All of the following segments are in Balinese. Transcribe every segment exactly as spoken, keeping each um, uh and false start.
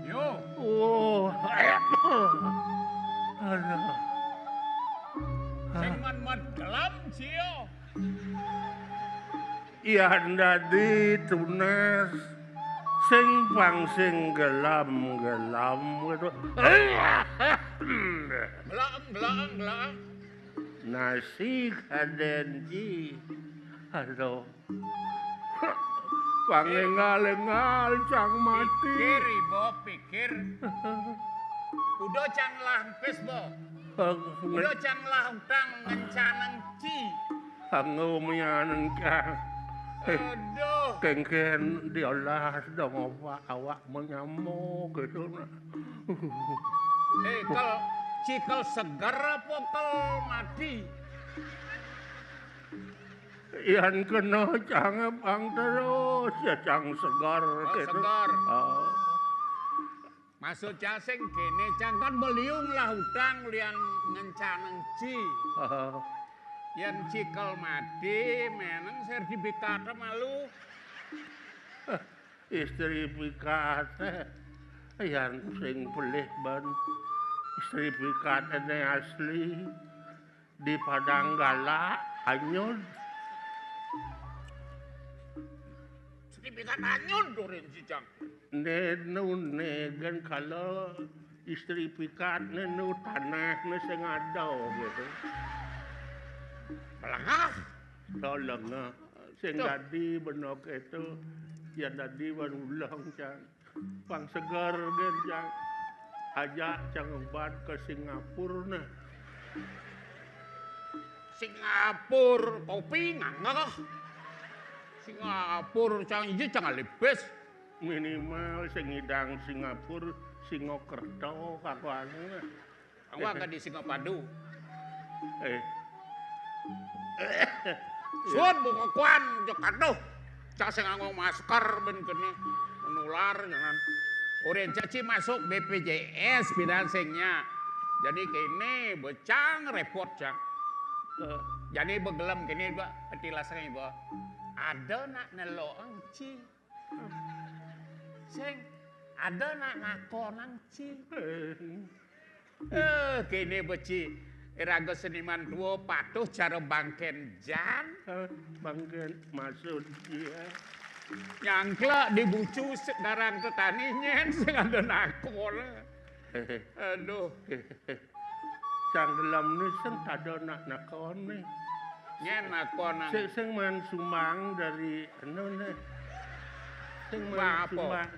Yo. Oh. Aduh. Sing man-man gelam, Cio. Yan dadi tunas sing pang sing gelam-gelam gitu. Belaang, belaang, belaang. Nasi kaden ji. Aduh. Pangengal-engal cang mati. Pikir, Ibo, pikir. Udo cang lampis, Bo. Udo cang lautang ngencaneng ci. Anggo menyaneng cang. Aduh. Kengken diolah dong apa awak menyamuk gitu nah. Eh, kal cikel segar apa kal mati? Yan kena cang pang terus ya cang segar. Oh, gitu. Segar. Oh. Maksud cang sing kene cang kan beliung lah utang lian ngencaneng ci. Oh. Yan cikel mati meneng sertifikat malu. Istri pikat. Yan sing pelih ban. Istri pikat ini asli. Di Padang Galak, anyud. Sertifikat anyud, durin si Cang. Nenu negen kalau istri pikat nenu tanah ne sing ada gitu. Melengah. Tolong, sing dadi benok itu, ya dadi baru ulang, Cang. Pang seger gen cang. Ajak cang obat ke Singapura nah. Singapura, kopi ngangah. Singapura cang iji cang alipis. Minimal sing ngidang Singapura, Singakerta, kakuane. Aku angkat di Singapadu. Eh. Sun buka kuan, jek aduh. Cak sing nganggo masker ben kene menular jangan. Urin caci masuk B P J S bidan sing nya. Jadi kene becang repot, Cang. Eh, jadi begelem kene, ba, petilas iba. Ada nak nelo engci. Sing ada nak nakonang, Ci. Eh, kene beci. Iraga seniman tua patuh cara bangken jan. Eh, bangken maksud dia. Nyangkla di bucu sekarang tetani nyen sing ada nakon. Aduh. Cang Gelem ni sing tada nak nakon ni. Nyen nakon nang. Sing, sing man sumang dari anu ni. Sing man apa? Sumang.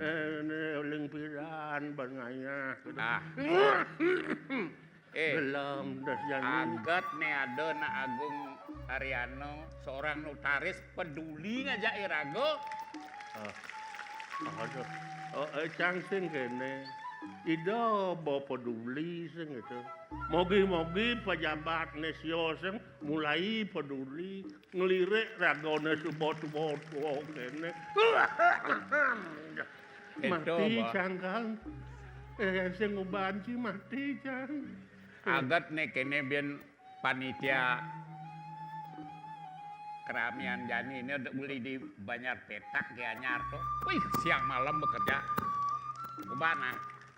Eh, ni uling piran ban ngayah. Ah. Eh, Gelem dah jani. Agat ni ada nak Agung Ariano, seorang notaris peduli ngajak iraga. Ah. Aduh. Oh, eh, cang sing kene. Ida ba peduli sing itu. Mogi-mogi pejabat ne sio sing mulai peduli ngelirik ragane suba-suba kene. Mati cang kan. Eh, sing uban ci mati cang. Agat ne kene bian panitia keramian jani ini udah beli di Banjar Petak Gianyar tuh. Wih, siang malam bekerja. Ubana.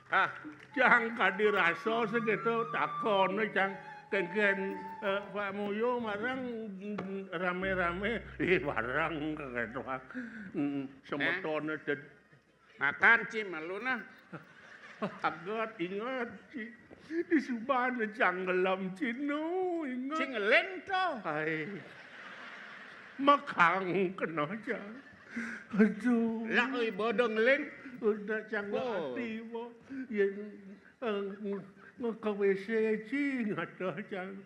Ah, cang kadi rasa segitu takon cang kengken eh, Pak Muyo marang mm, rame-rame ih barang gitu ah. Mm, semetone ted- Makan ci malu nah. Agat ingat ci. Di subana cang Gelem ci no ingat. Ci ngelin to. Hai. Makang kena cang. Aduh. Lah oi bodo ngelin. Udah cang ati bo. Yen eh, nge- ke W C ci ngata cang.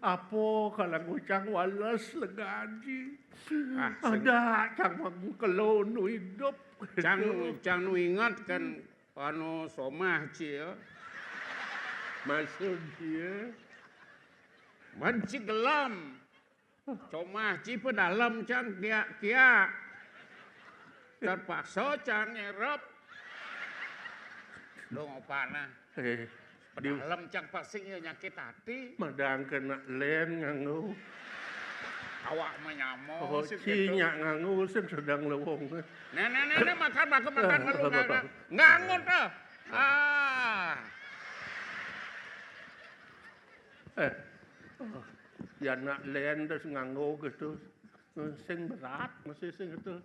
Apa kalau ngucang wales legaji. Ah, sing- Ada cang mengkelonu hidup. Cang cang nu ingat kan anu somah ci ya. Maksud dia. Manci Gelem. Somah ci pedalem cang kia-kia. Terpaksa cang nyerep. Dong opana. Eh, di- Pedalem cang pasing ya nyakit hati. Madang kena len nganggo. Awak menyamo. Oh, sing ci gitu. Nyak nganggo sing sedang lewong. Nah, nah, nah, nah, makan, makan, makan, malu, nggak, nggak, nganggo tuh. Ah. Eh, oh, ya nak len terus nganggo gitu. Sing berat masih sing itu.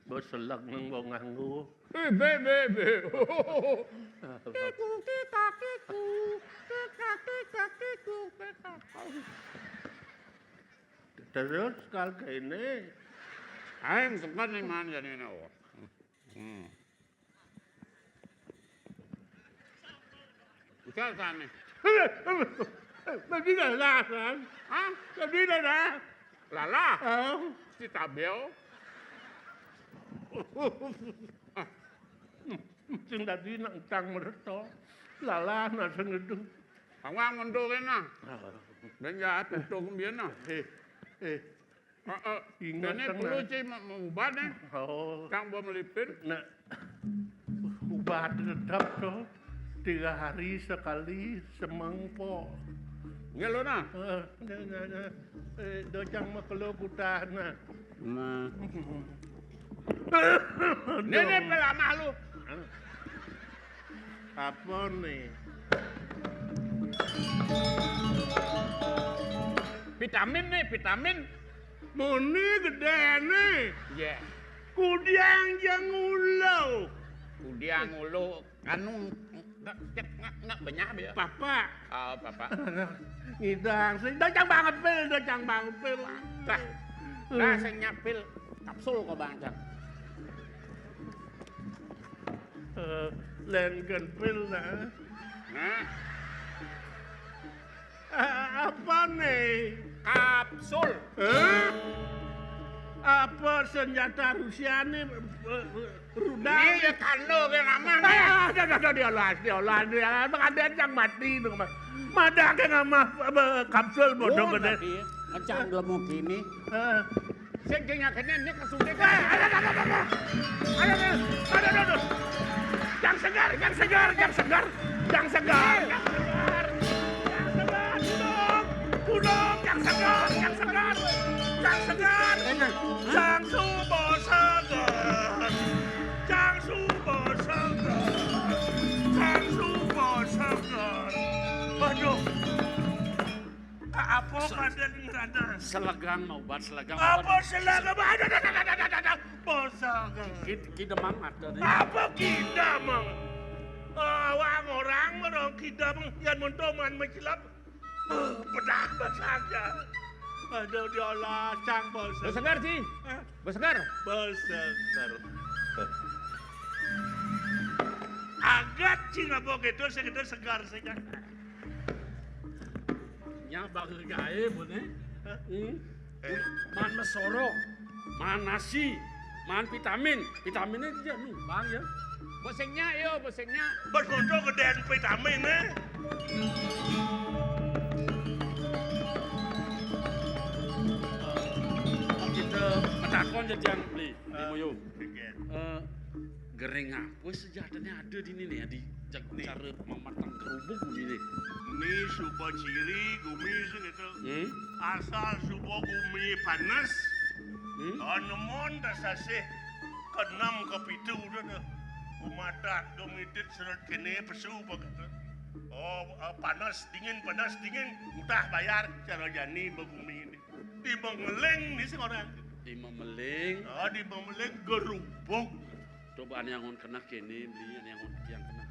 Bawa selek nang bawa nganggo. Eh, be, be, be. Kiku, kika, kiku. Kika, kika, kiku, kika. Terus kal kene. Aing tekan nih man jadi ini. Hmm. Ucap kami. Tadi dah lah kan? Hah? Tadi dah dah. Lalah. Ah. Si Tabel. Sing tadi nak utang mereta. Lalah nak sing itu. Awang mundur kena. Ah. Dan jahat untung biar nah. Eh, eh. Heeh. Ingat ini kan, perlu nah. Ci mau ubat nih. Oh. Kang bom lipin. Nah, ubat tetap tuh. Tiga hari sekali semangkok. Nggih lho nah. Eh, nah, nah, nah. Eh, dojang makelo kutah nah. Nah. Nenek pelamah lu. Apa nih? Vitamin nih, vitamin. Muni gedene. Iya. Kudiang jang ulo. Kudiang ulo anu nggak nggak nggak benyah ya. Papa. Oh, papa. Ngidang sing dojang banget pil, dojang banget pil. Dah. Dah sing nyapil kapsul kok Bang Cang. Eh, len gen pil nah. Nah. A- apa nih? Kapsul. Hah? Apa senjata Rusiane, eh, rudal? Ini ya kando ke nama nih. Ah, dah, dah, dah, diolas, diolas, diolas. Emang ada yang mati dong, Mas. Madake ngamah, eh, kapsul bodoh. Oh, gede. Tapi kencang belum gini. Eh. Sing, sing, kene ini kesuntik. Eh, ada, ada, ada, ada. Ada, ada, ada, ada, ada. Yang segar, yang segar, yang segar. Yang segar, yang segar. Yang segar, gunung. Gunung, yang segar, yang segar. Yang segar. Enak. Hah? Sang Subo segar. Sang Subo segar. Sang Subo segar. Aduh. Apa badan ngerana? Selegang mau obat, selegang. Apa obat? Selegang? Ada, ada, ada, ada, ada, ada. Bosa. Kid-, kidemang ada nih. Apa kidemang? Awang orang merong kidemang yang mentoman mencelap. Eh, pedah saja. Aduh, diolah cang bosa. Bosegar, Ci. Hah? Bosegar. Bosegar. Agat, Ci, ngapa gitu, segitu segar saja. Nya baru gaé, Bun, eh. Hmm. Eh. Man mesoro, man nasi, man vitamin. Vitaminnya dia numpang ya. Bosengnya, yo, bosengnya. Bos untuk gedén vitamin, eh. Kita metakon jadi yang beli, di Muyu. Eh, gering apa sejatine ada di ini nih, di jag-, cara mamatang gerubuk ini nih. Ni suba ciri gumi sing itu. Hmm? Asal suba gumi panas. Hmm? Anemon tasasih keenam kepitu dah tu. Gumatat gumitit seret kene pesu begitu. Oh, eh, panas dingin, panas dingin, utah bayar cara jani begumi ini. Di Mengeling ni sing orang. Di Memeling. Oh, di Memeling gerubuk. Coba ane angon kena kene, beli ane angon tiang kena.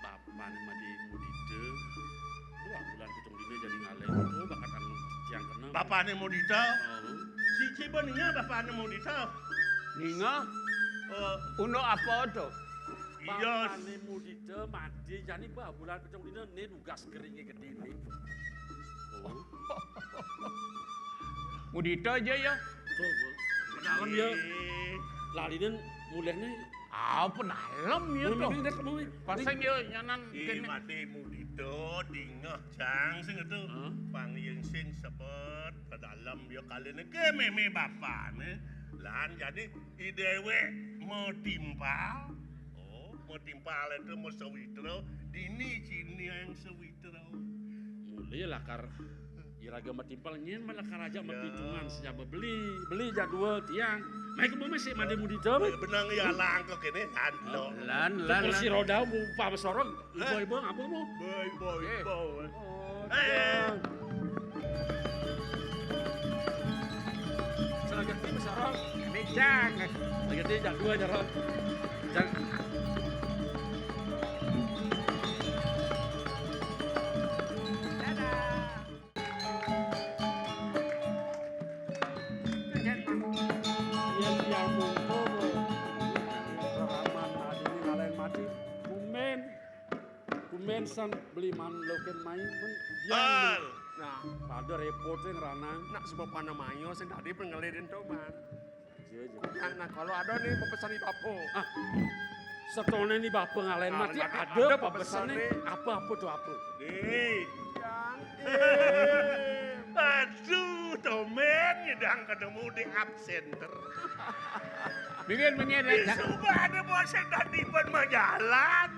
Bapane Made Mudita. Wah, bulan pitung dina jani ngalih. Coba bakat angon tiang kena. Bapane Mudita? Oh. Si, si beninga bapane Mudita. Ninga? Oh. Unduk apa to? Iya. Bapane Mudita mati jani ba bulan pitung dina ne dugas keringe gedene. Oh. Mudita aja ya. Tuh, Bu. Pedalem ya. Eh. Lalinen mulihne. Ah, pedalem ya. Mami, tuh. Mami, lihat, Mami. Pasang ya nyanan. Eh, kene. Made Mudita dingeh cang sing itu. Hah? Pangiying sing sebet pedalem ya kaline ke meme bapane. Lan jadi i dewek matimpal. Oh, matimpal itu masawitra. Dini cini yang sawitra. Mula lakar iraga matimpal nyen malah karaja. Ya. Mapitungan sejaba beli, beli jadwal tiang. Mai ke bumi sik Made Mudita, Bang. Benang ya langkah kene, lan, oh, no. Lan, lan, kursi lan. Roda mu pamesoro, eh. Ibu-ibu apa mu? Ibu-ibu, eh. Ibu. Oh, eh. Selagi ini mesoro. Ini jang. Selagi ini jadwal, jadwal. Jang. Dadah. Yen tiang mungkur, reraman adine ngalahin mati, kumen, kumen san beli man loken mai, men, tiang. Nah, pada repote ngranang. Nak sebab panamaya sing tadi pengelidin to, Man. Iya, iya. Nah, nah, kalau ada nih pepesan di Bapak. Ah, setone ni bapa ngalahin mati, ada pepesane. Apa-apa tu apa? Nih. Yang, eh. Aduh, tomen ngidang ketemu di absenter. Mungkin, mungkin, eh, suba ada bosek tadi pun mau jalan.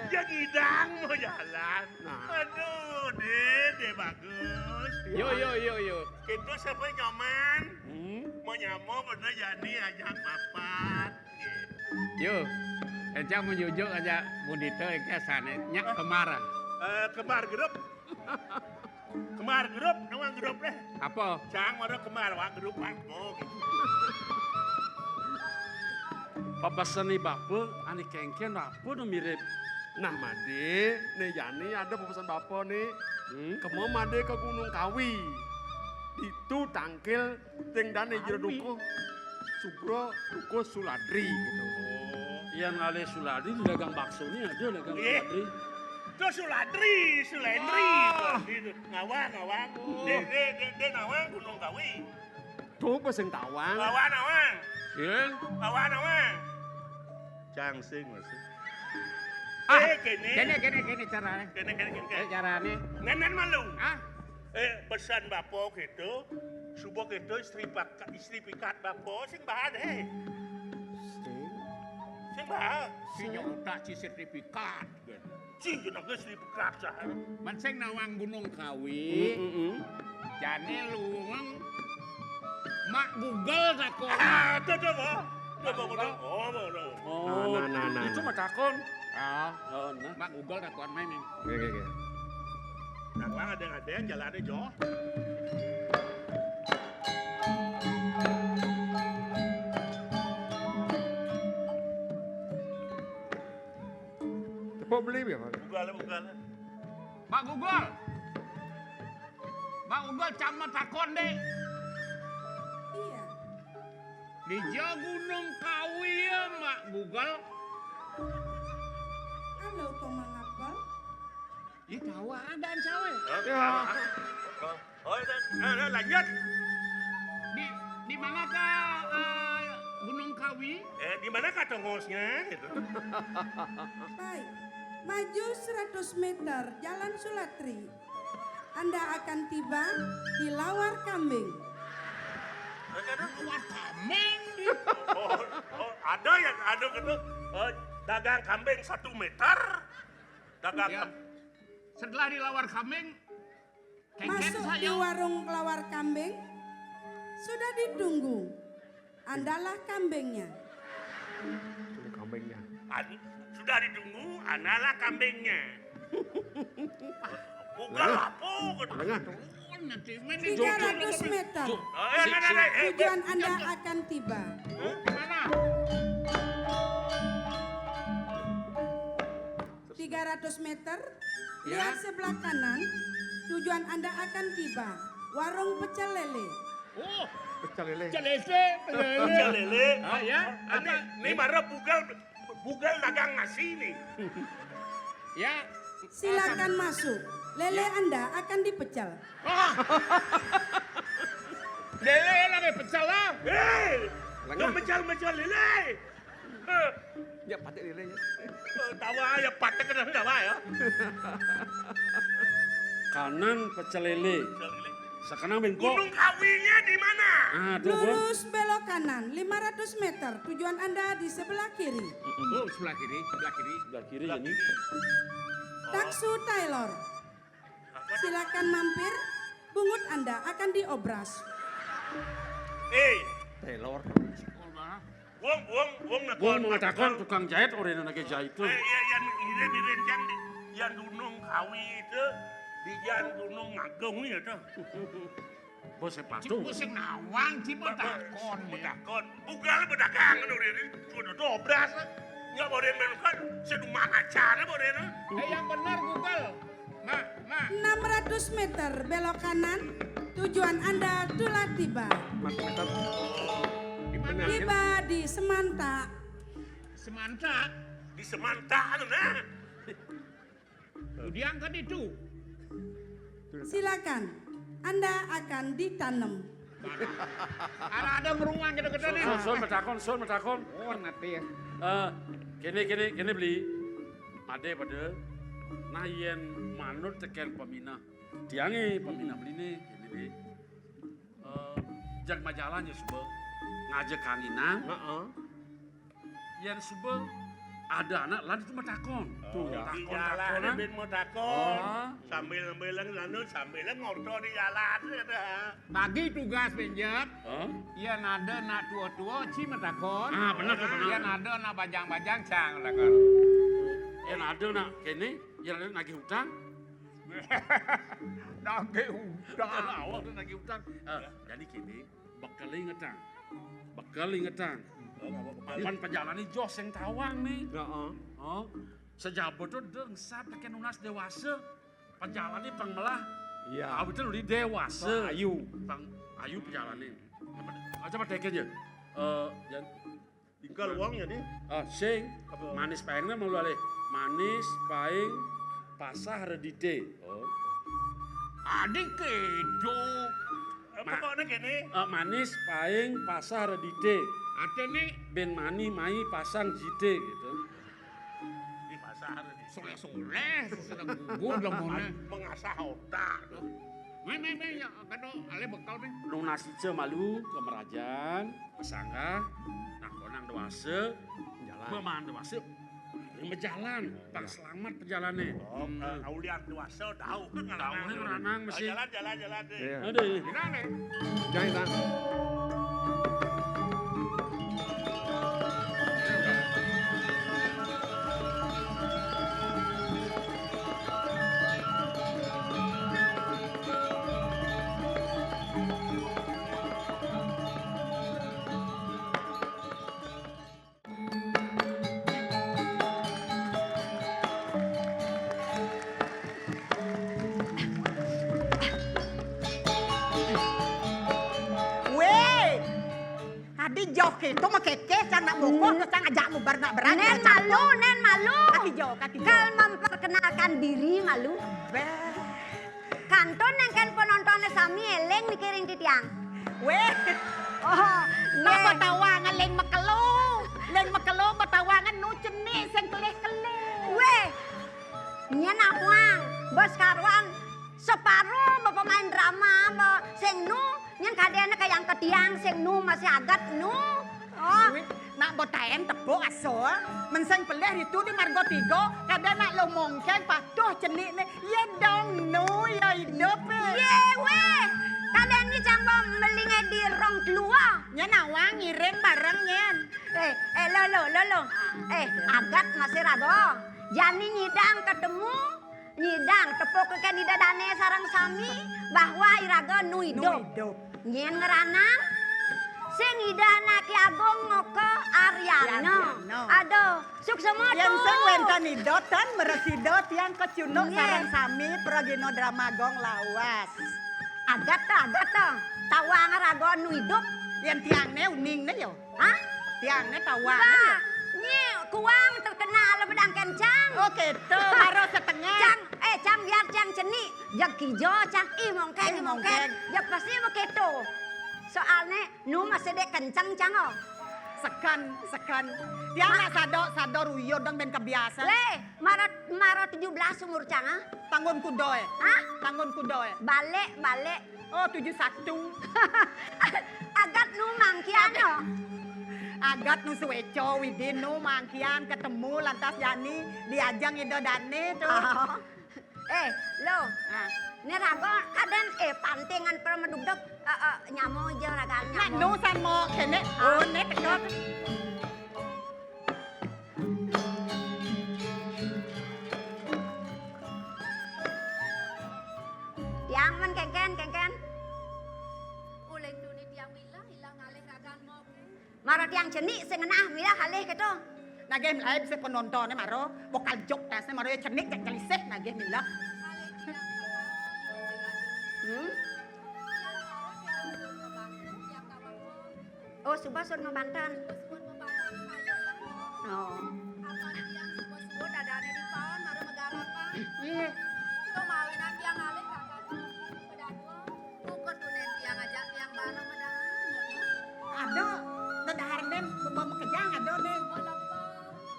Ya ngidang mau jalan. Nah. Aduh, deh, deh bagus. Yo, yo, yo, yo. Kita siapa nyaman? Hmm? Mau nyamo bener jani ajak papat. Yo, encang menjujuk aja Mudita ke sana. Nyak kemar. Eh, kemar grup. Kemar grup, nama grup deh. Apa? Cang mara kemar, wak grup, wak. Oh, gitu. Pabasane bapa, ane kengken bapa nu mirip. Nah, Made, ne jani ada pepesan bapa ni. Hmm? Kema Made ke Gunung Kawi. Itu tangkil Ting dane jero dukuh. Sugra dukuh Suladri gitu. Oh, iya ngalih Suladri di dagang bakso ni ada dagang Suladri. Itu Suladri, Sulendri. Ah. Gitu. Ngawang, ngawang. Oh. Dek, dek, dek, dek ngawang Gunung Kawi. Coba sing tawang. Lawan awang. Sing. Lawan awang. Cang sing, Mas. Ah, eh, kene. Kene, kene, kene carane. Kene, kene, kene. Eh, carane. Ngenen malu. Ah? Eh, pesan bapak gitu. Subuh gitu istri pak-, istri pikat bapak sing bahan, eh. Sing. Sing bahan. Sing. Sing utak ci sertifikat. Sing jenenge Sri Pekaksa. Men sing nawang Gunung Kawi. Heeh. Jane luwung Mak Google takon. Ah, coba, coba. Coba, coba. Oh, oh, oh. Oh, nah, nah, nah, itu nah. Mah takon. Ah, oh, nah. Mak Google takon main ini. Oke, oke, oke. Nah, ada, ada yang jalannya, Jo. Coba beli ya, Pak? Buka lah, buka lah. Mak Google. Mak Google, cang mah takon, Dek. Iya. Di Gunung Kawi ya, Mak Google. Halo, kok mangapel? Ih, tahu ada cawe. Oh, ya. Oh, oh, nah, nah, lanjut. Di, di manakah, eh, Gunung Kawi? Eh, di manakah tongosnya gitu? Baik, maju seratus meter, Jalan Sulatri. Anda akan tiba di Lawar Kambing. Lawar Kambing? Oh, oh, ada yang ada gitu. Oh, dagang kambing satu meter. Dagang. Ya. Setelah di Lawar Kambing, kengken masuk di saya. Warung Lawar Kambing, sudah ditunggu. Andalah kambingnya. Tunggu kambingnya. An-, sudah ditunggu, andalah kambingnya. Bukan apa, gitu. Tengah. Turun nanti, men, tiga ratus meter. Jok. Oh, ya, si, nah, nah, si. Eh, tujuan Anda akan tiba. Hah? Mana? Tiga ratus meter, ya. Lihat sebelah kanan, tujuan Anda akan tiba warung pecel lele. Oh, pecel lele. Pecel lele, pecel lele. Pecel lele. Ah, ya. Ini, apa? Ini marah bugal, bugal dagang nasi nih. Ya. Silakan masuk. Lele, ya. Anda akan dipecel. Ah. Lele lagi pecel lah. Hei, lengah. Mecel-mecel lele. Ya, patek lele ya. Eh, tawa ya, patek kena tawa ya. Kanan pecel lele. Pecel lele. Sekarang ben kok. Gunung Kawinya di mana? Ah, tuh, Bu. Lurus belok kanan lima ratus meter. Tujuan Anda di sebelah kiri. Mm-mm. Oh, sebelah kiri, sebelah kiri. Sebelah kiri ya, nih. Taksu Taylor. Silakan mampir, bungut Anda akan diobras. Eh, Taylor. Wong, wong, wong, wong mau takon tukang jahit, orang lagi jahit tuh. Eh, iya, yang ngirim, ngirim, yang di, yang Gunung Kawi itu, di yang Gunung Agung itu. Bos sepatu. Cik, bos yang nawang, cik, mau takon, ya. Mau takon. Bukan pedagang, kan, udah ini, udah dobras, lah. Nggak boleh main, kan, sedumah acara, boleh, lah. Eh, yang benar, Google. Mak, mak. Enam ratus meter belok kanan, tujuan Anda telah tiba. Empat meter. Di mana? Tiba di Semanta. Semanta? Di Semanta, anu, nah. Diangkat itu. Silakan, Anda akan ditanam. Ada, ada ngeruang gitu-gitu nih. Sun, Sun, Sun, petakon, Sun, petakon. Oh, nanti ya. Eh, kene, kene, kene beli. Ada pada. Nah, yen manut teken peminah. Tiange peminah beli nih, kene nih. Eh, jag majalan ya suba ngajak kanginan. Heeh. Yen suba ada anak lan itu metakon. Oh, tuh, ya. Di jalan ben metakon. Oh. Sambil ngembelang anu, sambil ngorto di jalan gitu. Bagi tugas penjep. Hah? Yen ada anak tua-tua, ci metakon. Ah, bener tuh, bener. Yen ada anak bajang-bajang, cang metakon. Yen ada anak kene, yen ada nagih utang. Nagih utang. Awak tu nagih utang. Eh, jadi kene, bekel ingetang. Bekel ingetang. Papan pejalane jos sing tawang nih. Heeh. Oh, sejaba tu deng sat teken nunas dewasa. Pejalane pang melah. Iya. Awit tu di dewasa. Pang ayu. Pang ayu pejalane. Apa, coba teken ya. Eh, jan Tinggal wong ya nih. Ah, sing. Apa? Manis paengna mau alih. Manis paeng pasah redite. Oh. Adik kedo. Pokoknya gini. Eh, manis paing pasah redite. Artine? Ben mani mai pasang jite gitu. Di pasar. Soleh-soleh, seneng gugur lemone. Mengasah otak tuh. Meh, meh, meh, ya, kado ale bekal, meh. Nunas ica malu ke merajan, pesanggah, nah konang dewasa, jalan. Beman dewasa, ini berjalan, pang selamat perjalannya. Oh, hmm. Aulian dewasa, tahu kan? Tahu kan, Ranang mesti. Jalan, jalan, jalan deh. Iya. Aduh. Gimana? Jangan, Bang. Weh, tadi jauh itu mah kekeh, cang nak bokok, hmm, cang ajak mubar nak berat. Nen malu, nen malu. Kaki jauh, kaki jauh. Kal memperkenalkan diri malu. Beh. Kantun nengken penontonnya sami eleng mikiring titiang. Weh. Oh, nggak, nggih. Betawangan leng mekelo. Leng mekelo betawangan nu cenik sing kelih-kelih. Weh. Nyen awang, bos karuan separo bepemain drama, be sing nu, nyen kadene kayang ke tiang sing nu masih agat nu. Oh. Wih, nak betaen tepuk aso. Men sing pelih itu di Margo Tigo, kadang nak lo mongkeng patuh cenik ne. Ye dong nu, ya hidup, eh. Ye, weh. Kadang ni cang bom melinge di rong keluar. Nyen awang ngiring bareng nyen. Eh, eh, lo, lo, lo, lo. Eh, agat masih rago. Jani nyidang ketemu, nyidang tepuk ke ida dane sareng sami bahwa iraga nu idup. Nu idup. Nyen ngranang sing ida anak Ki Agung Moka Aryana. Aryana. Aduh, suksema. Yen tu sing wenten ida tan meresida tiang kecunduk, nggih, sareng sami pragina drama gong lawas. Agat ta, agat ta. Tawang raga nu idup. Yen tiang ne uning ne yo. Hah? Tiang ne tawang ne. Bah, nyi kuang terkenal bedang kencang. Oh, gitu. Baru setengah. Cang, eh, cang biar cang cenik. Jak kijo, cang, ih, mongkeng, ih, mongkeng, mongkeng. Jak pasti begitu. Soalnya, nu masih dek kencang, cang, oh. Sekan, sekan. Tiang nak sado, sado ruyod dong ben kebiasa. Leh, maro, maro tujuh belas umur cang, ah. Tanggun kudo, eh. Hah? Tanggun kudo, eh. Balik, balik. Oh, tujuh satu. Agat nu mangkian, no? Agat nu suweco, Widin nu mangkian ketemu lantas jani diajang ida dane tu. Oh. Eh, lo. Ah. Ni raga kaden, eh, pantingan para medugdug. Eh, eh, nyamo ija raga nyamo. Nak nu san mo kene. Ah. Oh, ne teka. Tiang men kengken, kengken. Uleng tuni tiang milah, ilang ngalih ragan mok. Mara tiang cenik sing ngenah milah alih keto. Nagih melaib si penontonnya maro, bokal jok tasnya maro ya cenik jak celisih nagih milah. Hmm? Oh, suba sun mabanten. Oh. Iya. Buka tunen tiang ajak tiang bareng dah. Ada, dedahar nen, beba makejang ada nen. Mau lepa,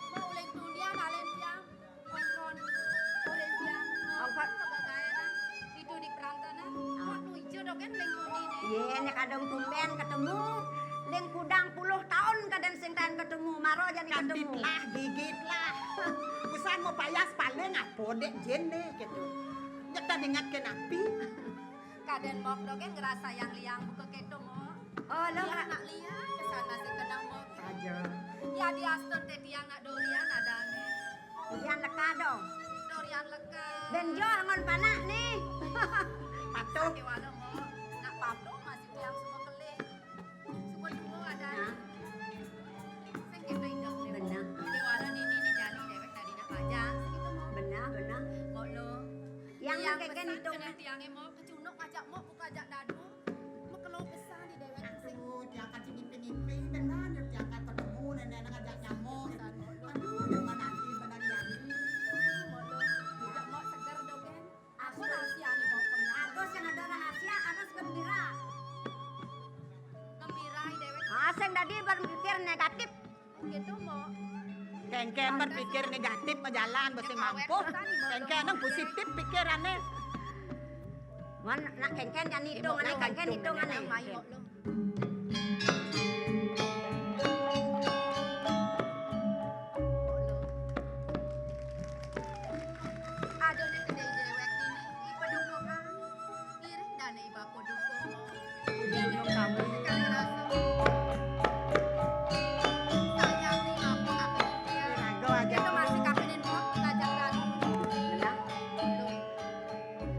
mau uleng tunian alen tiang. Kontron, uleng tiang. Apa? Kagak gaya dah. Itu di perantanan. Ah. Mau nuju dogen uleng tuni nih. Ye, nya kadang tumben ketemu. Leng kudang puluh tahun kadang sing taen ketemu. Maro jani ketemu. Kantitlah, gigitlah. Usan mau payas paling apa dek jin deh gitu. Nyetan ingat ke napi. Kaden mok dogen ngerasa yang liang buka keto mok. Oh, lo ya, nggak? Nak liang kesan masih kenang mok. Aja. Ya di Aston teh tiang nak durian ada nih. Durian leka dong. Durian leka. Ben jo angon panak nih. Patuh. Sakit wala mok. Nak pablo masih tiang semua kelih. Semua tua ada nih. Nah. Sing keto hidup nih. Benar. Di wala nini nih jani dewek tadi nak bajang segitu mok. Benar, benar. Mok lo. Yang keken pesen itu kena tiangnya mok. Kecunuk ngajak mok, buka ajak dadu. Mekelo pesan di dewek sing. Aduh, tiang kan sing ngiping-ngiping tenan, ya, tiang kan ketemu nenek ngajak nyamuk. Aduh, yang mana nanti benar ya. Tidak mau seger dogen. Aku rahasia nih mau pengen. Aku sing ada rahasia, harus gembira. Kéngkén berpikir negatif, majalan, bes sing mampuh. Kéngkén nang positif pikirané. Wan, nak kéngkén jan itung, ané kéngkén itung, ané. Aduh, nek gedé déwék dini, iki pedukuhan. Ngiring dané iba pedukuh. Udah dong kamu. Kali rasa. Sayang nih, aku kapinin dia. Ragu aja. Dia tuh masih kapinin kok, ngajak lagi. Benar.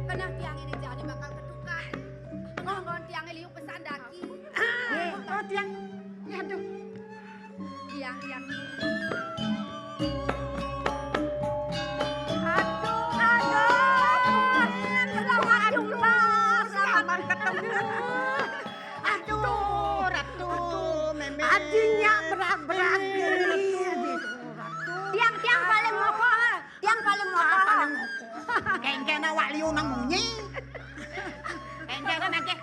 Benar tiang ini jadi bakal ketukar. Ngonggon tiang liu pesan daki. Ah, oh, tiang. Ya, aduh. Iya, iya. Aduh, aduh, selamat jumpa, selamat ketemu. Aduh, Ratu, Mémé. Adinya berag-berag gini. Aduh, Ratu. Tiang, tiang paling mokoh, tiang paling mokoh. Paling mokoh. Kéngkén awak liu nang munyi. Kéngkén nang ké.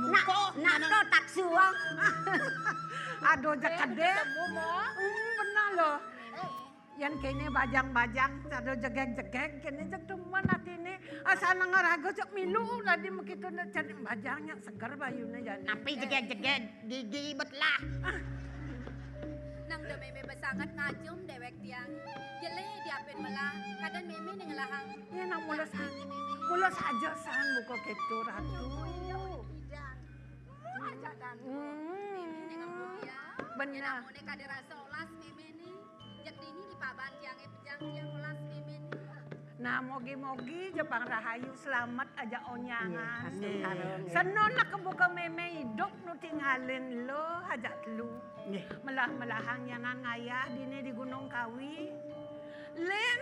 Nak, nak to taksu, ah. Aduh, jak kedé. Ketemu, Mak. Hmm, benar loh. Yén kéné bajang-bajang, aduh jegég-jegég, kéné jeg demen atiné. Asal nang raga jeg milu, tadi begitu nak jadi bajang nyak seger bayuné jani. Tapi jegég-jegég, gigi betlah. Nang da mémé besanget ngajum déwék tiang. Jelé diapin melah, kadén mémé ning ngelahang. Ya, nang mulus, mulus aja san buka kéto, Ratu. Bidang. Hmm, aja dan. Hmm. Mémé ning ngemu ya. Benar. Yen amoné kadé rasa olas mémé nih. Jeg dini di paban tiangé pejang tiang olas mémé nih. Nah, mogi-mogi ja pang rahayu selamet aja onyangan. Nggih, astungkara, nggih. Seno nak kebuka mémé idup nu tingalin lo aja telu. Nggih. Melah-melahang nyanan ngayah dini di Gunung Kawi. Lén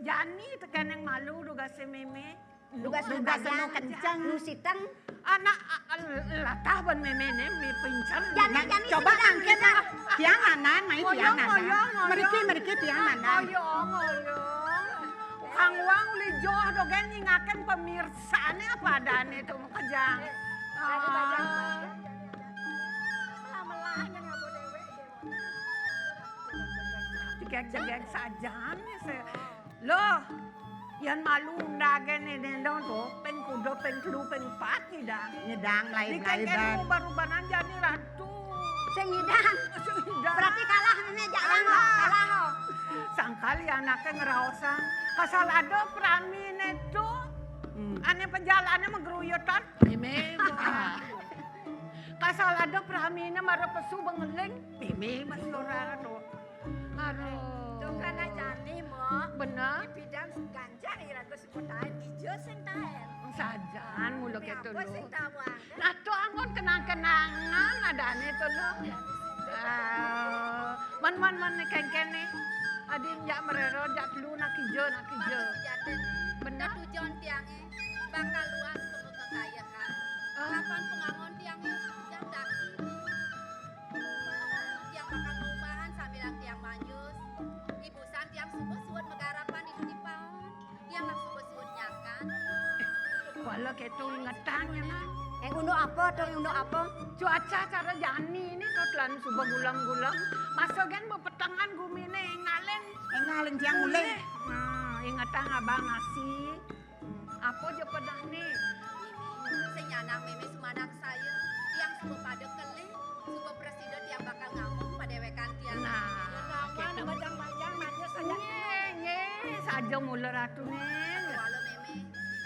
jani tekeneng malu dugasé mémé. Dugasé nu kenceng. Nu siteng. Anak, a-, a-, latah ban mémé né, mi pincer. Jani, nah, jani coba mangkin, nah. Tiang anan, mai tiang anan. Ngoyong, ngoyong. Mriki, mriki tiang anan. Ngoyong, ngoyong. Kang Wang uli joh dogén nyingakin pemirsané apa adané to makejang. Eh, ada bajang-bajang. Ah. Melah-melah nyang ngabo déwék, déwék. Jegég-jegég sajan ya, sé. Loh, yén malu undagé né dendong to, ping kuda, ping telu, ping pat nyidang. Nyidang, melaib-melaiban. Di kéngkén uban-ubanan jani ratu. Sing nyidang. Sing nyidang. Berarti kalah né, jak yang kalah, oh. Sangkal ya anaké ngraosang. Kasal ada praminé to. Hmm. Ané pejalané magruyutan. Mémé, kasal ada praminé mara pesu bengeling. Mémé, mas ora to. Aduh. Tuh kan jani, Mbok. Bener. Di bidang ganjar iraga sing taén, ijo sing taén. Sajan mula kéto lho. Sing tawang. Nah, to anggon kenang-kenangan adané to lho. Ah, man, man, man, kéngkén né. Adi jak mrero, jak telu, nak ijo, nak ijo. Bener. Tujuan tiangé bakal luas kemu kekayahan. Ah. Kapan pengangon tiangé jak daki. Tiang bakal ngubahan sambilang tiang manjus. Ibusan tiang suba suud magarapan di Tutipaon. Tiang nang suba suud nyakan. Wala kéto ingetang ya, Nang. Eh, unduk apa to, unduk apa? Cuaca cara jani né to telan suba gulem-gulem. Masa gén bepetengan guminé éngalin. Éngalin tiang mulih. Nah, ingetang abang nasi. Apa ja pedah né? Sing nyanang mémé sumandak saya, tiang suba pada kelih, suba prasida tiang bakal ngamong padéwékan tiang. Nah, kéto. Bajang-bajang nanya saja. Nggih, nggih, saja mula ratu né. Kuala mémé,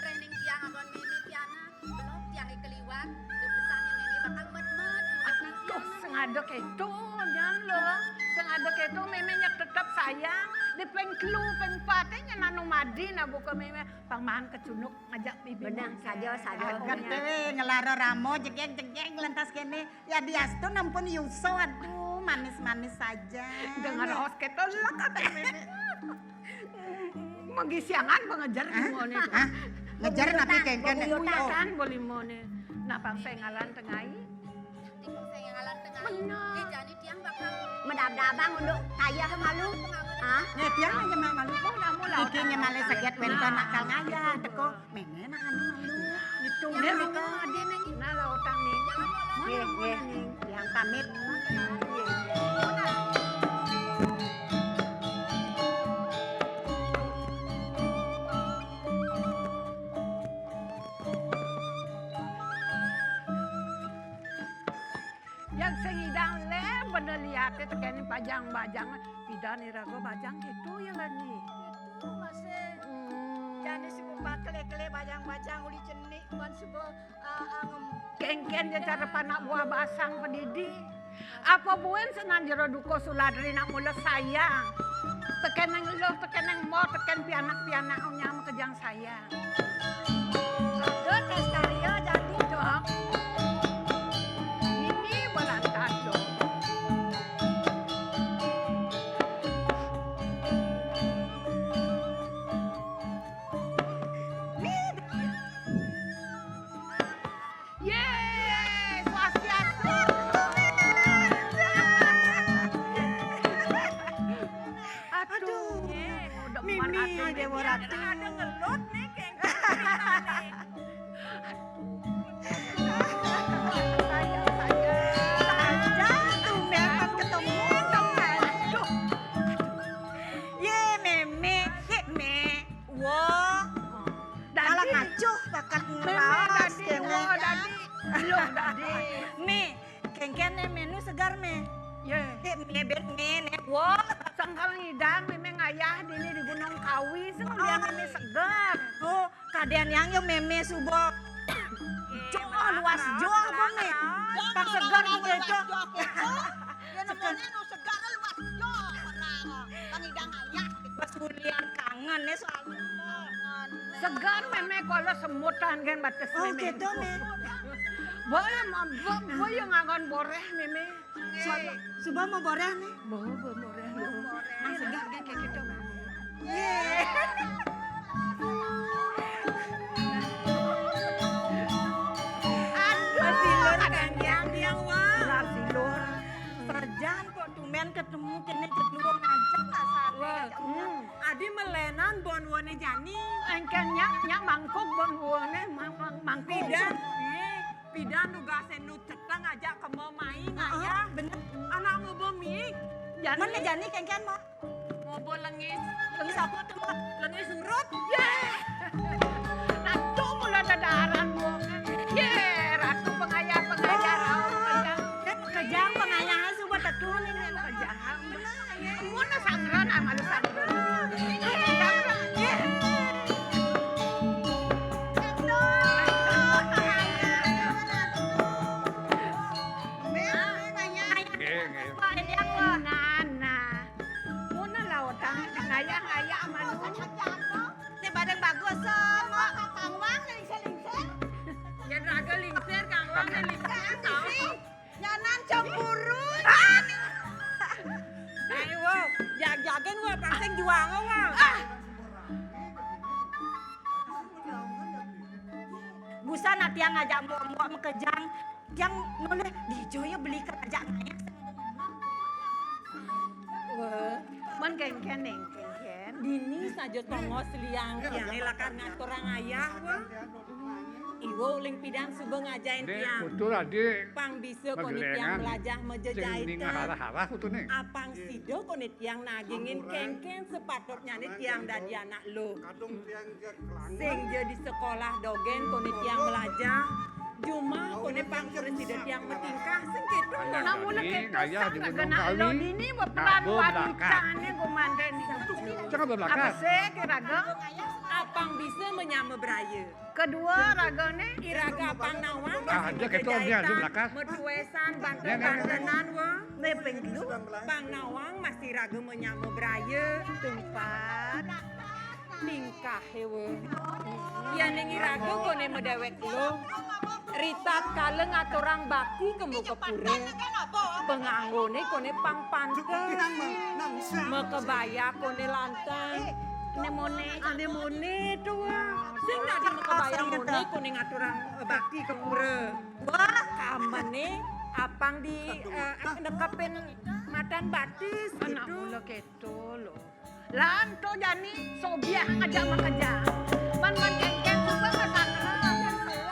réning tiang anggon mémé pianak, belum tiang keliwat, da pesanné mémé bakal med-med. Aduh, sing ada kéto, jan lo. Sing ada kéto mémé nyak tetep sayang. Di ping telu, ping paté nyan anu madi nah buka mémé. Pang maan kecunduk ngajak bibi. Beneh, saja, saja. Aduh, ngerti, ngelara rama, jegég-jegég, lantas kéné. Ya, diastu nampun yuso, aduh, manis-manis saja. Dengar os ketelek, kata bébé. Menggisiangan pengejar. Hah? Gimana itu? Hah? Ngejar napi kéngkén? Buyutan, oh. Buyutan, boleh mana? Nah, pang sengalan tengai. Tikung sing ngalan tengah. Bener. Nggih, jani tiang bakal medabdabang unduk kayeh malu. Hah? Nih, tiang aja mah malu. Mau namu laut. Iki nyemale seget wénten akal ngayah, teko mémé nak anu malu. Itu. Nah, lautan nih. Jalan, jalan. Nggih, nggih. Tiang pamit. Nggih. Bajang, pidan iraga bajang kéto ya, Lani. Kéto masih. Hmm. Jani suba pakelé-kelé bajang-bajang uli cenik, ban suba, ah, ah, ngem-, kénkén ja cara panak buah basang padidi. Apa buin senan Jero Dukuh Suladri nak mula sayang. Tekén nang eluh, tekén nang mo, tekén pianak-pianak nya makejang sayang. Aduh, Tes Karya jadi dong. Ini belantas dong. Yeay, swastiastu. Aduh, Mimi, Déwa Ratu. Ada ngelut nih, kayak gitu ceritanya. Aduh. Sayang, sayang. Aja, tumben ketemu, tumben. Aduh. Ye, Mémé, ye, Mé. Wah. Dadi. Malah ngacuh, bakal ngeraos, dadi, kéné. Wah, dadi. Loh, dadi. Mé, kénkén né ménu segar, Mé. Ye. Dek, Mé, ben, Mé, né. Wah, sangkal ngidang, Mémé ngayah dini di Gunung Kawi, sing lian Mémé segar. Oh, kadén yang ya Mémé suba. Joh, luas joh, apa, Mé? Pak segar juga itu. Ya, namanya nu segar, luas joh, orang. Bang Idang ayah. Pas ulian kangen ya soalnya. Segar Mémé, kalau semutan kan batas. Oh, Mémé. Gitu, Mé. Boleh, Mé. Bo-, bo yang ngangon boréh, Mémé. Suba, suba mau boréh, Mé. Mau, mau boréh. Nah, segar kan kayak gitu, Mé. Ye. Aduh, silur kan yang dia, wah. Silur, silur. Sajan kok tumben ketemu kéné, cék luwung aja, tak salah. Wah, hmm. Adi melénan bon wone jani. Engkén nyak, nyak mangkuk bon wone, mang-, mang-, mangkuk. Pidan, eh, pidan nugasé nu ceteng aja kema mai ngayah. Bener. Anak nguba miik. Jani. Mana jani kénkén, Mak? Nguba lengis. Lengis apa tuh, Mak? Lengis urut. Yéh. Nah, tuh mula dadaran, Bu. Yéh, Ratu pengayah, pengayah, rauh pengayah. Kejang pengayah, suba tetu nih, kejang. Mun sangran, ah, malu sangran. Nggih, nggih. Nah, nah. Mun lautang ngayah-ngayah manu. Né bareng bagus, so. Kangwang lingsir-lingsir. Yén raga lingsir, kangwang lingsir, tau. Nyanan cemburu. Ayo, wo, jag-jagan, wo, pasang juang, wo. Ah. Busan atiang ngajak mbok-mbok makejang, tiang nolih dijo ya beli kerajaan. Wah, man kénkén, Néng, kénkén. Dini saja tongos liang tiang lakar ngaturang ayah, wah. Iwa uling pidan suba ngajahin tiang. Pang bisa koné tiang melajah majejaita. Apang sida koné tiang nagingin kénkén sepatutnyané tiang dadi anak luh. Sing ja di sekolah dogén koné tiang melajah. Jumah koné pang prasida tiang matingkah sing kéto. Nah, mula kéto sang raga nak lo dini beperan wanitané gumanten. Apa sih, raga? Apang bisa manyama braya. Kedua ragané. Iraga pang nawang. Ah, dia ketua dia, dia belakang. Metuesan banten-bantenan, wa. Pang nawang masih raga manyama braya. Tumpat. Tingkahé, wa. Yén iraga koné madéwék lo. Ritat kala ngaturang bakti ka muka pura. Panganggoné koné pang pantes. Makebaya koné lantang. Anémoné, anémoné to, wa. Sing dadi makebaya moné koné ngaturang, eh, bakti ka pura. Wah, kamené apang di, eh, nekepin matan batis. Anak gitu. Mula kéto lo. Lan to jani sobiah ngajak makejang. Man, man kénkén suba ngesangra.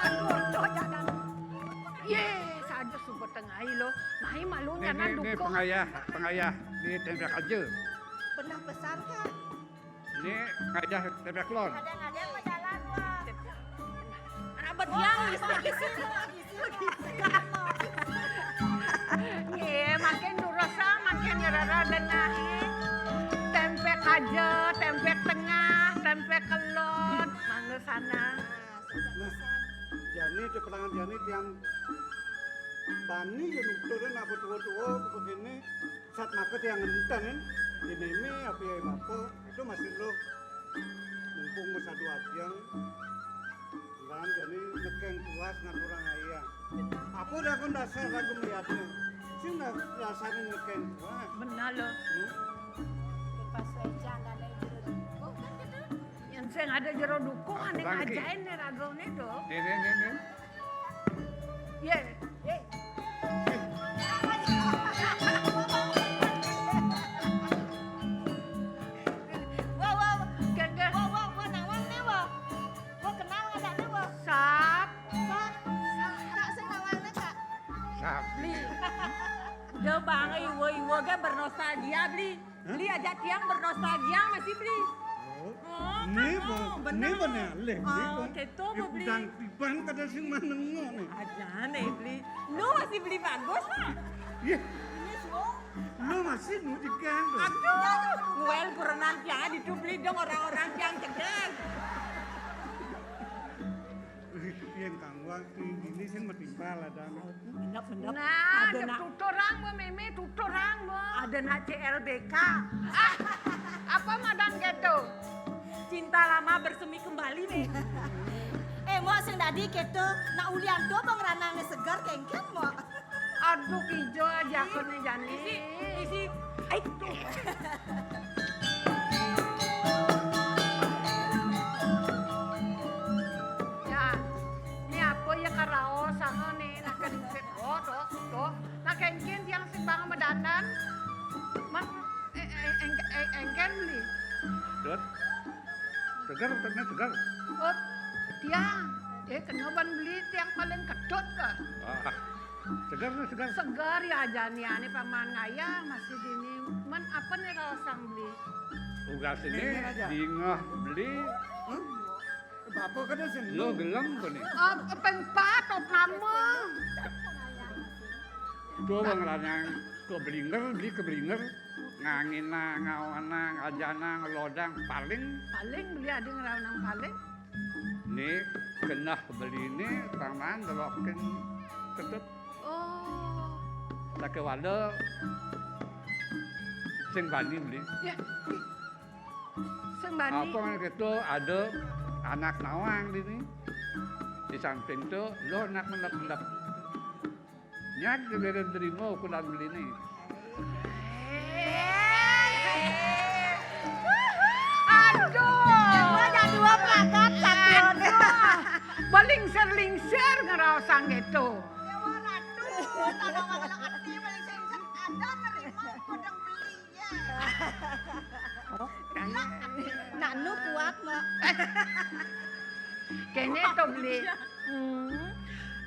Aduh, to jalan. Yé, saja suba tengai lo. Mai malu nyanan dukuh. Pengayah, pengayah di tempat kerja. Pernah besar, Kak? Ini ngajah tepek lon. Ada ngajah apa jalan, wah. Anak betiang bisa di sini. Nggih, makin durasa, makin Nyerara dengahe, tempe kaja, tempe tengah, tempe kelon, mangga sana. Nah, jani teperangan jani tiang bani ya nuturin apa tua-tua apa kene, sat maka tiang ngenten, ini apa ya bapa, itu masih lo mumpung masih dua tiang. Lan jani nekeng tuas ngaturang ayah. Apa dah kon dasar lagu melihatnya? Sing dah dasarnya nekeng tuas. Benar lo. Hmm? Pas wejan ada jero dukuh kan gitu. Yang sing ada jero dukuh, aneh bangki. Ngajain nih ragone tuh. Nih, nih, nih, nih. Ye, ye. Wah, wah, gengge. Wah, wah, wah, nawang nih, wah. Wah, kenal nggak nih, wah? Sap. Sap. Kak, sing nawang nih, Kak. Sap. Beli. Dia bang, iwa-iwa ge bernostalgia, beli. Hah? Beli aja tiang bernostalgia masih beli. Oh. Oh, ini kan, oh, bener. Ini bener, leh, oh, ini kan. Gitu, ya, beli. Udang tiban kada sing manengok nih. Aja nih, beli. Lu masih beli bagus, ha? Iya. Ini, so. Lu masih nu diganggu. Aduh, well, kurenan tiang itu beli dong orang-orang tiang cedek. Yen kang wang ini sing metimpal ada. Mendap, mendap. Nah, ada nak. Tuturang bo, Mimi, tuturang bo. Ada nak C L B K. Ah, apa madang gitu? Cinta lama bersemi kembali, Mi. Eh, mbok sing dadi gitu, nak ulian do bang ranang segar kengken, mbok. Aduh, ijo aja aku nih, Jani. Isi, isi. Ai, tuh. Ya, ini apa ya karaosan nih, nak kengken. Oh, tuh, tuh. Nak kengken tiang sing bang medanan. Man, eh, eh, eng-, eh, engken beli. Dot. Segar, otaknya segar. Oh, tiang. Eh, kena ban beli tiang paling kedut ke. Ah, segar nih, segar. Segar ya aja nih, ane paman ngaya masih dini. Man apa nih raosang beli? Ugas ini. Ini aja. Dingeh beli. Hmm? Bapak kada seneng. Lo gelem kok nih. Ah, pengpat, oh, nama. Tuh bang ranang, tuh belinger, beli ke belinger. Ngangina, ngawana, ngajana, ngelodang, paling. Paling beli ada ngerawanang paling. Nih, genah beli nih, tangan delokin ketut. Oh. Laki wada, sing bani beli. Ya, ih. Sing bani. Apa gitu, ada anak nawang dini. Di samping tuh, lo anak mendap-mendap. Nyak diberi nerima ukuran beli nih. Aduh. Dua jadi dua pelakat, satu. Aduh. Belingsir-lingsir ngeraosang gitu. Dewa Ratu, tanah magelang ati, belingsir-lingsir ada nerima kodang beli. Nak nu kuat, Mak. Kene to beli. Hmm.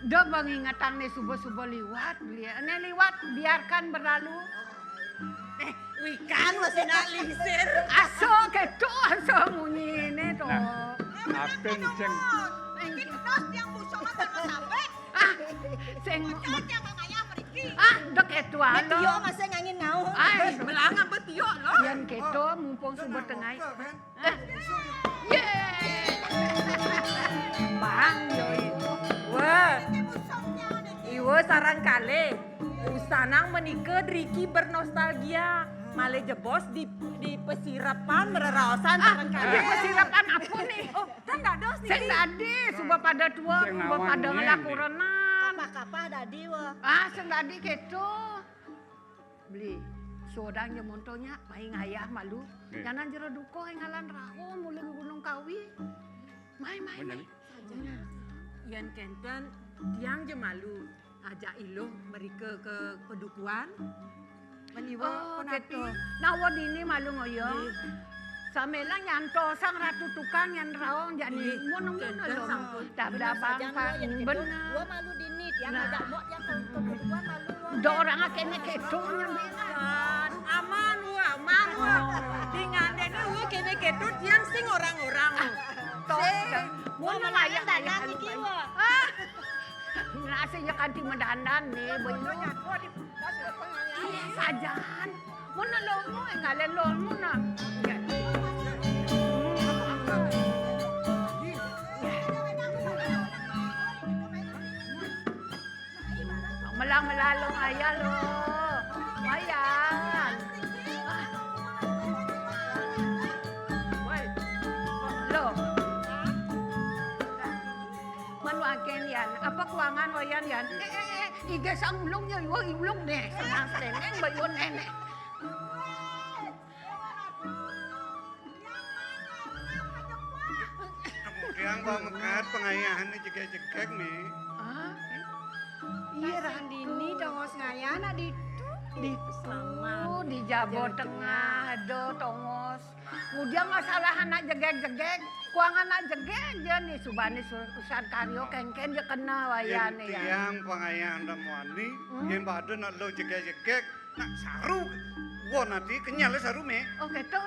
Do mengingatang ne subuh-subuh liwat beli. Ne liwat, biarkan berlalu. Eh, wikan masih nak lingsir. Aso keto, aso munyi ne to. Nah, apen sing. Mungkin terus yang busung sampai. Ah, sing. Bocah jangan ngayah pergi. Ah, dek itu. Betio masih ngangin ngau. Ai, belang apa tio lo? Yang keto mumpung subuh tengah. Ah. Ye. Bang, yoi. Wah. Iwa sarang kale. Usanang menika driki bernostalgia. Malih jebos di, di pesirapan mereraosan sarang kale. Di pesirapan apa nih? Oh, kan dados niki. Sing dadi, suba pada tua, suba pada ngelakurenan. Kapah-kapah dadi, wah. Ah, sing dadi keto. Beli, sodang je montonya, main ayah malu. Nyanan jero duko ngalan raho, mulih Gunung Kawi. Mai, mai, mai. Yan kenten, tiang je malu. Ajak iluh mereka ke pedukuan. Meniwa. Oh, penato. Nawa dini malu ngoyo. Samela nyanto sang ratu tukang yang raong jani. Mun mun lo. Tabda bang pak bener. Gua malu dini, tiang ajak mok tiang ke pedukuan malu. Do orang kene keto nyambi. Aman wa, aman wa. Dengan dene wa kene keto tiang sing orang-orang. Toh. Mun layak danan iki wa. Nasi ya kanti madandan nih, bayu. Iya, sajan. Mana lo mau ngalih lo mana? Ya. Melang-melalung ayah lo. Wayan. Woi. Lo. Manuakin yan. Apa kuangan wayan yan? Eh, eh, eh. Iga sang ulung ya, iwa ulung deh. Senang seneng, bayu nenek. Kemudian bawa mekat pengayahan ni jegek-jegek ni. Ah, iya, Ratu. Dini tongos ngayah nak ditu. Ditu, di Jabo Tengah ada tongos. Kemudian masalah anak jegek-jegek, kuang anak jegek aja nih, subani urusan karyo kengken je kena wayan nih ya. Tiang pengayahan dan muani, yang pada nak lo jegek-jegek, nak saru. Wah, nanti kenyal saru me. Oh, gitu.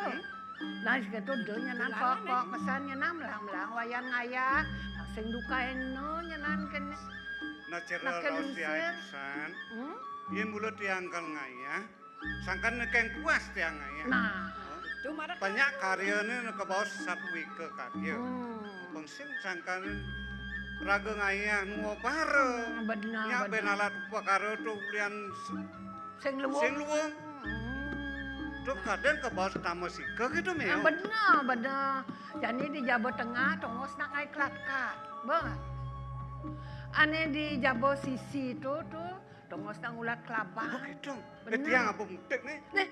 Nah, gitu, do nyenan pokok, pesan nyenan melang-melang, wayan ngayah, sing duka eno nyenan kene. Nah, cera raos tiang pesan, yang mula tiang kal ngayah, sangkan nekeng puas tiang ngayah. Nah, itu marah. Banyak karya ni nak kebawa satu wika karya. Pengsing sangkan raga ngayah nuwa para. Benar, nyak ben alat upakara tu ulian sing luwung. Sing luwung. Tu kadang ke bos tamasika gitu, Mil. Ah, benar, benar. Jadi di Jabo Tengah, tongos nak ngai kelakat. Bah. Ane di Jabo Sisi tu, tu, tongos nak ngulat kelabang. Oh, gitu. Benar. Eh, tiang apa mutik ni? Nih,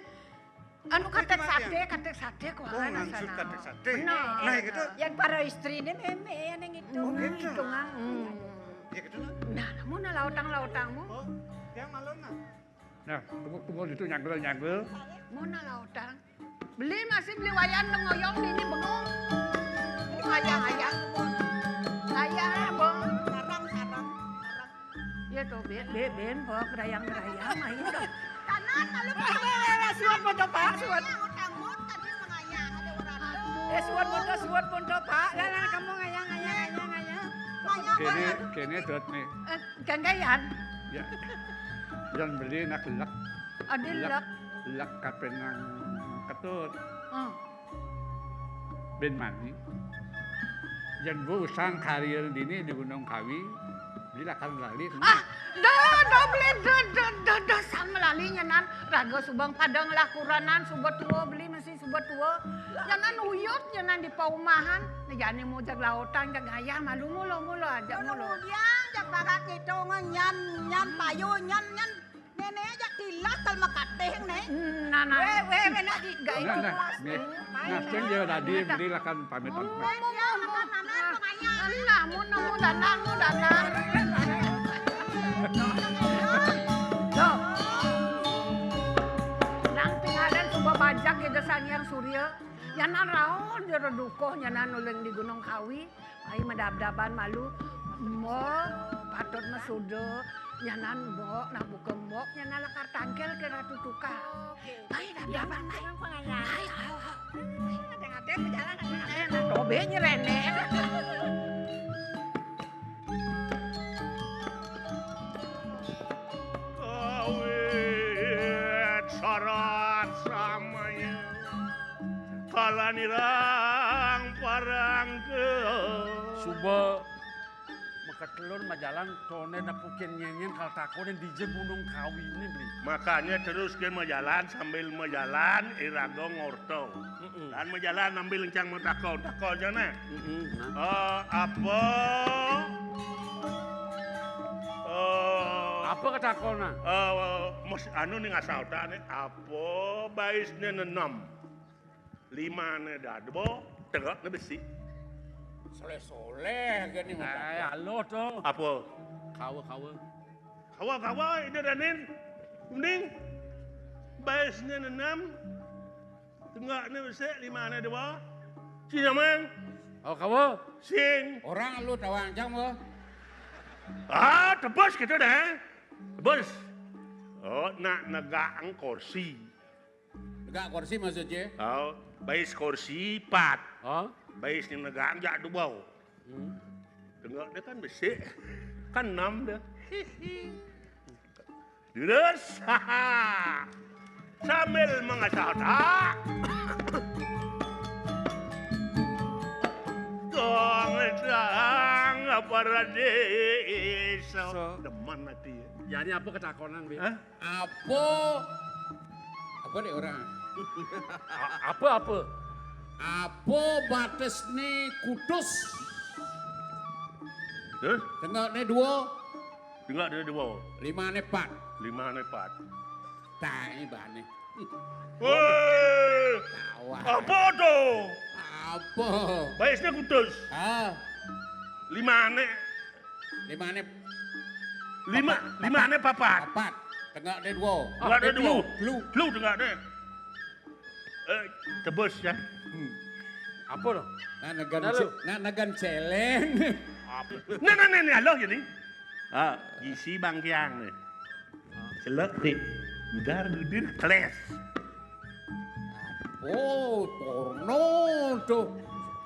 anu katek sate, katek sate kok. Oh, ngangsut katek sate. Benar. Nah, gitu. Yang para istri ni meme yang itu. Oh, gitu. Itu ngang. Ya gitu lah. Nah, namun lautang-lautangmu. Oh, yang malam nah. Nah, tunggu-tunggu itu nyagel-nyagel. Mona lautang. Beli masih beli wayan deng ngoyong dini bengong. Ngayang-ngayang. Ngayang, Bong. Sarang, sarang, sarang. Ya tuh, ben, ben, ben, Bok, gerayang-gerayang, ayo dong. Kanan, lalu suat foto, Pak, suat. Utang-utang tadi mengayang, ada orang. Eh, suat foto, suat foto, Pak. Lah, lah, kamu ngayang, ngayang, ngayang, ngayang. Kene, kene dot nih. Eh, Ganggayan. Ya. Yang beli nak lek. Adi lek. Lek kape nang ketut. Oh. Ben mani. Yang bu usang karir dini di Gunung Kawi, beli lakan lali. Ah, dah, dah beli, dah, dah, dah, dah, sang lali nyenan, raga subang padang lah kuranan, suba tua beli masih suba tua. Nyenan uyut, nyenan di paumahan. Nah, jani mau jag lautang, jag ayam, malu mulu, mulu aja mulu. Kemudian, jag barat gitu, ngan, nyan, nyan, payu, nyan, nyan. Nenek aja tilas tal makateh, nih. Nah, nah. Weh, weh, weh, nak di, gak itu. Nah, nah, nih. Nah, sing dia tadi beli lakan pamit. Oh, mau, mau, mau. Nah, mau, mau, danang, mau, danang. Loh. Nang tinggalan coba bajak ya, Sang Hyang Surya. Nyanan raon jero dukuh nyanan uling di Gunung Kawi. Ai madabdaban malu. Mbok patut masuda nyanan mbok, nah buka mbok nyanan lakar tangkil ke Ratu Tukang. Ai dabdaban ai. Ai, ai, ai. Ade-ade berjalan. Eh, nah, tobe nyerene. Awit sarat samaya kalanirang parangga. Suba makatelur majalan tone nepukin nyenyen kal takone dija Gunung Kawi ini, Bli. Makanya terus ke majalan, sambil majalan iraga ngorta. Mm-mm. Dan majalan sambil lencang matakon. Takon jana. Mm-mm, nah. Eh, apa? Eh, apa ketakona? Eh, mus, anu ning asal tak nih, apa baisnya nenom? Limane dadbo, tegakne besi. Soleh-soleh gini. Eh, halo to. Apa? Kawa, kawa. Kawa, kawa, ida danin. Mending baisnya nenom. Tegakne besi, limane dua. Sing nyaman. Oh, kawa. Sing. Orang lu tawang jang, bo. Ah, tebus gitu deh. Tebus. Oh, nak negak kursi. Negak kursi maksudnya? Oh, bais kursi pat. Oh? Bais yang negak jak dua. Hmm. Tengok dia kan besik. Kan enam deh. Terus, sambil mengasah otak. Tong sang apa radésa. So. Demen ati. Jadi apa ketakonan, Bi? Hah? Apa? Apa nih orang? A-, apa, apa? Apa batesné kutus? Terus? Tengokné dua. Tengokné dua. Limané pat. Limané pat. Taé bané. Wéh. Tawar. Apa to? Apa? Batesné kutus. Ah. Limané. Limané Lima, papat, limané papat. Papat. Tengokné dua. Tengokné dua. Telu. Telu tengokné. Eh, tebus ya. Hmm. Apa lo? Nak negan, nah, lo. Ce-, nak negan céléng. Apa? Nah, nah, nah, nah, lo jadi. Ah, isi bangkiang nih. Celek, Dik. Udar, udir, kles. Oh, porno tuh.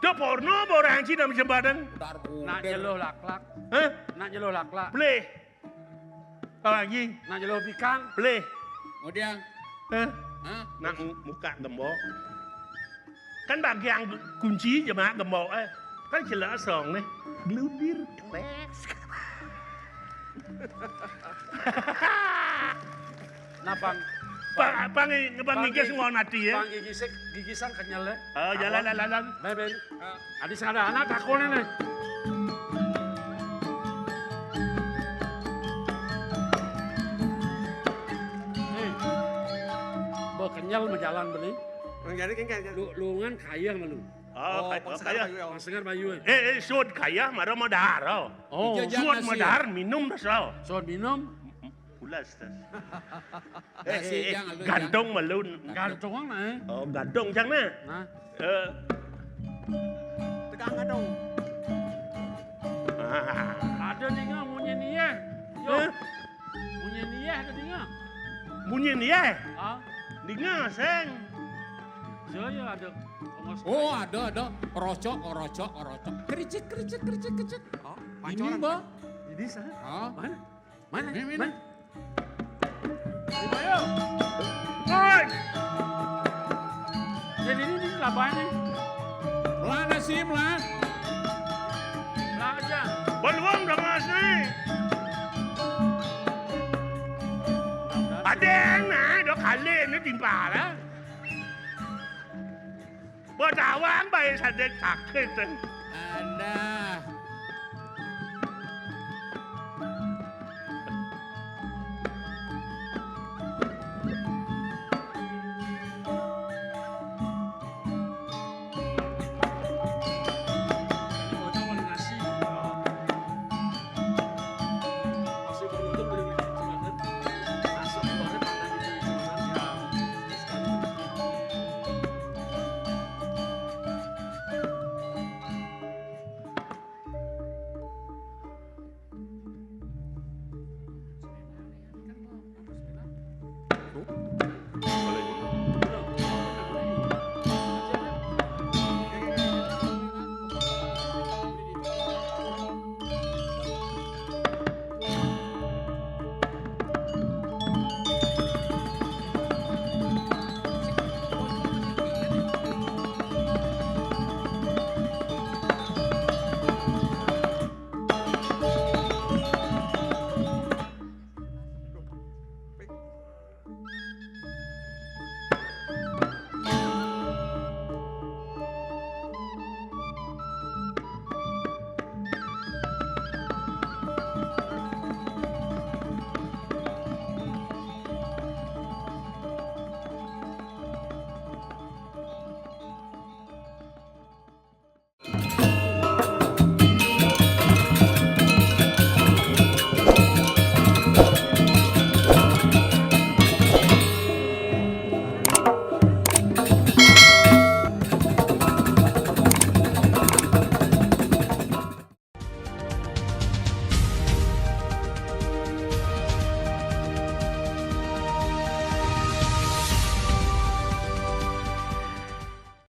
Tuh porno apa orang Cina sembadang? Nak nyeluh laklak. Hah? Nak nyeluh laklak. Pelih. Apa lagi? Nak nyeluh bikang. Pelih. Kemudian? Hah? Hah? Nak mu-, muka gembok. Kan bagian kunci jemak gembok, eh. Kan celek song nih. Gludir. Kles. Nah, Bang. Bang, Bang, Bang, Bang, Bang, gigis ngon ati ya. Bang, gigis, gigisan kenyal ya. Oh, jalan, jalan, jalan. Beben. Adi sing ada anak takoné nih. Nih. Mbok kenyal majalan beli. Bang, jadi kan kayak lu, lu kan kaya malu. Oh, oh, kaya, Pak Sekar kaya. Bayu, ya. Pak Sekar Bayu, ya. Eh, eh, suud kaya, mara madahar. Oh. Suud nasi. Madahar, minum, dasar. Suud minum. Pulas, tas. Eh, eh, eh, jangan, lu gantung jangan. Malu. Gantung, nah, eh. Oh, gantung, jangan, nah. Nah. Eh. Tegang gantung. Ah. Ada nih, nggak, munyi nih, ya. Yo. Eh? Munyi nih, ya, ada nih, nggak? Munyi nih, ya? Ah. Dengar, seng. Ya, ya, ada. Oh, ada, ada. Rocok, rocok, rocok. Kericik, kericik, kericik, kericik. Oh, ini, Mbak. Ini, sah. Ah. Mana? Mana? Ini, ini. Mana? Ayo. Oi. Jadi ini, ini labanya. Lah, nasi, lah. Lah aja. Beluang udah ngasih. Ada yang naik, dua kali ini timpal, ah. Buat awang baik saja sakit, eh.